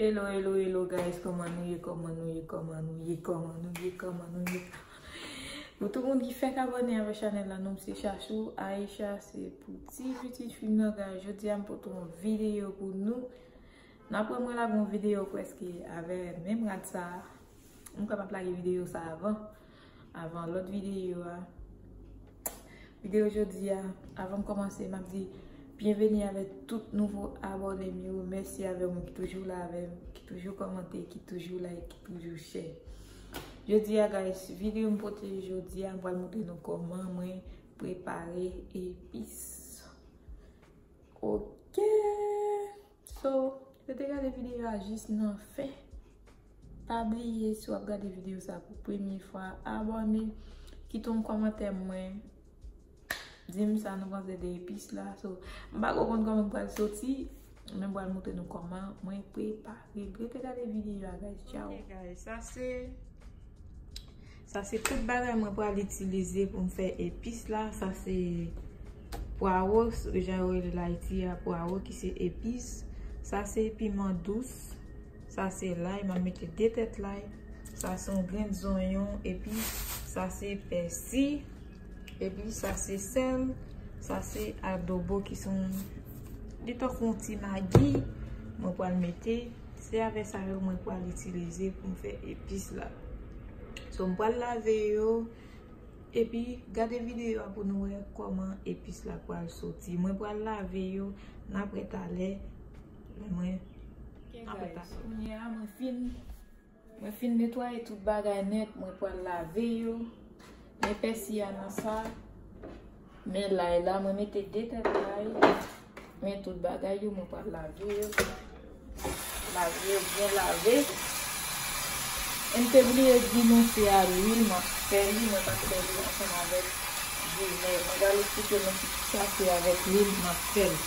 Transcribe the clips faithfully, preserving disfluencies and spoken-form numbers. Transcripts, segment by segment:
Hello, hello, hello, guys, kòman nou ye, kòman nou ye, kòman nou ye, kòman nou ye, kòman nou ye? Pou tout moun ki fèk abòne avèk chanèl la, non m se Chachou Aisha, se pou ti pitit fi m nan, guys. Jodi a m pote yon videyo pou nou. N ap wè mwen lage yon videyo prèske avè menm rad sa a. M kwè m ap lage videyo sa a avan, avan lòt videyo a. Videyo jodi a, avan m kòmanse, m ap di byenveni avèk tout nouvo abòne m yo. Mèsi avè moun ki toujou la avè m, ki toujou kòmante, ki toujou like, ki toujou share. Jodi a, guys, videyo m pote jodi a, m pral montre nou kòman mwen prepare epis. Ok. So, rete gade videyo a jis nan fen. Pa bliye, si w ap gade videyo sa pou premye fwa, abòne, kite yon kòmantè mwen. Di m sa nou panse de epis la. So, m pa ko konn kòman m pral soti, men m pral montre nou kòman mwen prepare. Rete gade videyo a, guys. Tchao. Ok, guys, sa se Sa se tout bagay mwen pral itilize pou m fè epis la. Sa se pwawo, jan yo rele l Ayiti a, pwawo ki se epis. Sa se piman dous. Sa se lay, m ap mete de tèt lay. Sa se yon grenn zonyon, epi sa se pèsi. Epi sa se sèl. Sa se adobo ki se yon, li tankou yon ti magi. Mwen pral mete. Se avè sa yo mwen pral itilize pou m fè epis la. So, m pral lave yo, epi gade videyo a pou nou wè kòman epis la pral soti. Mwen pral lave yo, n ap wè talè. Lè mwen, n ap wè talè. Ok, guys, kounye a, mwen fin, mwen fin netwaye tout bagay nèt, mwen pral lave yo. Men pèsi a nan sa. Men lay la, mwen mete de tèt lay. Men tout bagay yo, mwen pral lave yo. Lave yo byen lave. E m te bliye di nou se a lwil m ap fè li, mwen pa t fè li ansanm avèk vinèg. Mwen pral eksplike nou ki sa se avèk lwil m ap fè l.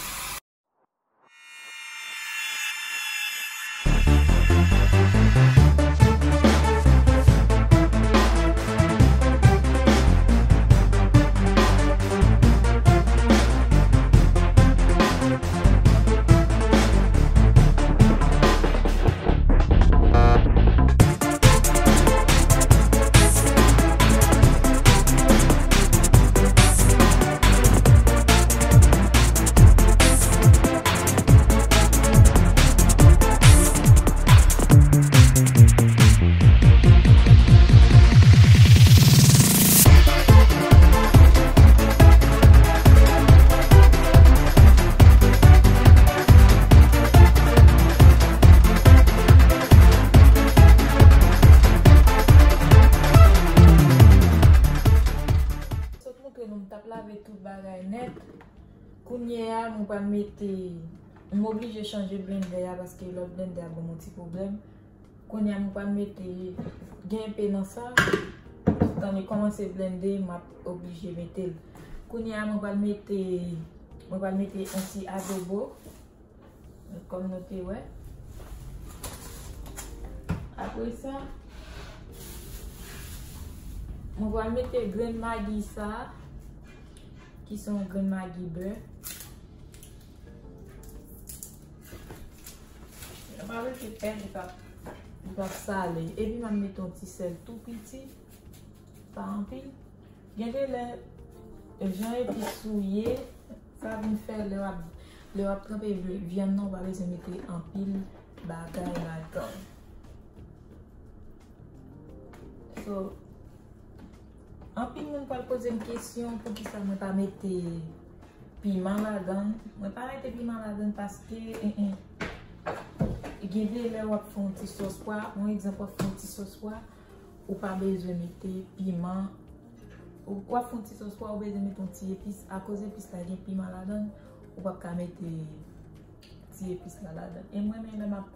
Sot montre nou m t ap lave tout bagay nèt. Kounye a, mwen pral mete, m oblije chanje blendè a paske lòt blendè a ban m yon ti pwoblèm. Kounye a, mwen pral mete, gen enpe nan sa. Tan li kòmanse blende, m ap oblije mete l. Kounye a, mwen pral mete, mwen pral mete yon ti adobo. Kòm nou te wè. Apre sa, mwen pral mete grenn magi sa, ki se yon grenn magi bè. Mwen pa mete pè, li p ap, li p ap sale. Epi mwen mete yon ti sèl tou piti, pa anpil. Gen de lè, jan epis ou ye, sa vin fè lè w ap, lè w ap tranpe vyann nan, ou pa bezwen mete anpil bagay ladan. So, anpil moun pral poze m kesyon poukisa mwen pa mete piman ladan. Mwen pa mete piman ladan paske, en, en, gen de lè w ap fè yon ti sòs pwa, yon egzanp, w ap fè yon ti sòs pwa, ou pa bezwen mete piman. Ou, w ap fè yon ti sòs pwa, ou bezwen mete yon ti epis. Akoz epis la gen piman ladan, ou p ap ka mete ti epis la ladan. E mwen menm, lè m ap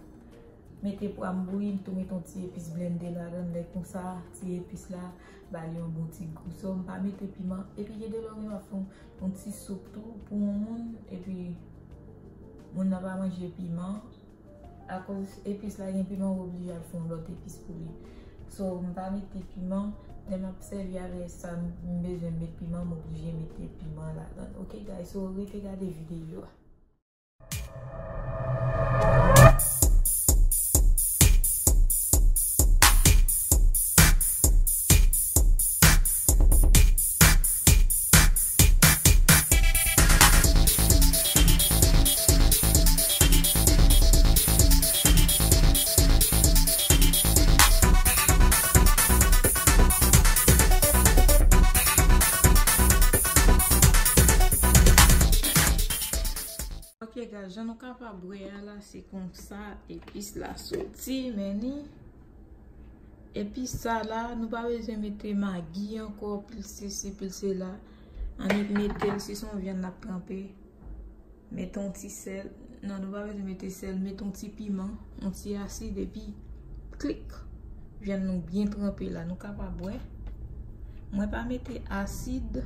mete pwa m bouyi, m tou mete yon ti epis blende ladan. Lè konsa, ti epis la ba li yon bon ti gou. So, m pa mete piman. Epi gen de lè w gen w ap fè yon, yon ti soup tou pou yon moun, epi moun nan pa manje piman. Akoz epis la gen piman, ou oblije al fè yon lòt epis pou li. So, m pa mete piman. Lè m ap sèvi avè sa, m, m bezwen met piman, m oblije mete piman ladan. Ok, guys, so rete gade videyo a. Nou kapab wè a la, se konsa epis la soti, men ni. Epis sa la, nou pa bezwen mete magi ankò, pil sesi, pil sela. Annik mete l, si se yon vyann n ap tranpe. Mete yon ti sèl. Non, nou pa bezwen mete sèl. Mete yon ti piman, yon ti asid, epi klik. Vyann nou byen tranpe la, nou kapab wè. Mwen pa mete asid,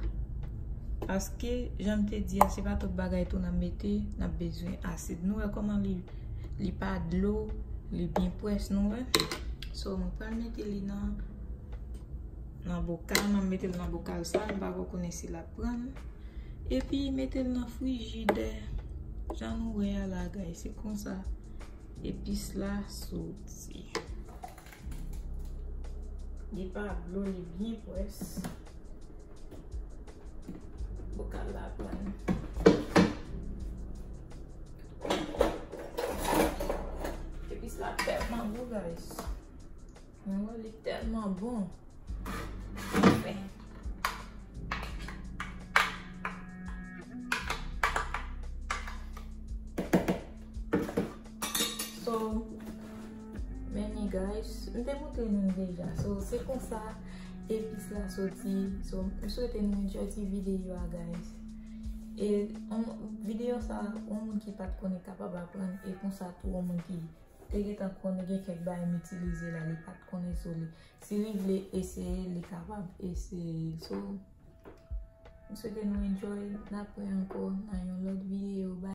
paske, jan m te di a, se pa tout bagay tou n ap mete, n ap bezwen asid. Nou wè kòman li, li pa dlo, li byen pwès, nou wè. So, mwen pral mete li nan, nan bokal, m ap mete l nan bokal sa, m pa ko konnen si l ap pran. Epi mete l nan frijidè. Jan nou wè a la, guys, se konsa epis la soti. Li pa dlo, li byen pwès. Bokal la pran. Epis la tèlman gou, guys. Mwen wè li tèlman bon. Anfen. So, men ni, guys, m te montre nou deja. So, se konsa epis la soti. So, m swete nou enjoy ti videyo a, guys. E yon, videyo sa, yon moun ki pa t konnen kapab aprann, e konsa tou yon moun ki te gentan konnen gen kèk bagay m itilize la, li pa t konnen, so li, si li vle eseye, li kapab eseye. So, m swete nou enjoy, n ap wè ankò nan yon lòt videyo. Bye.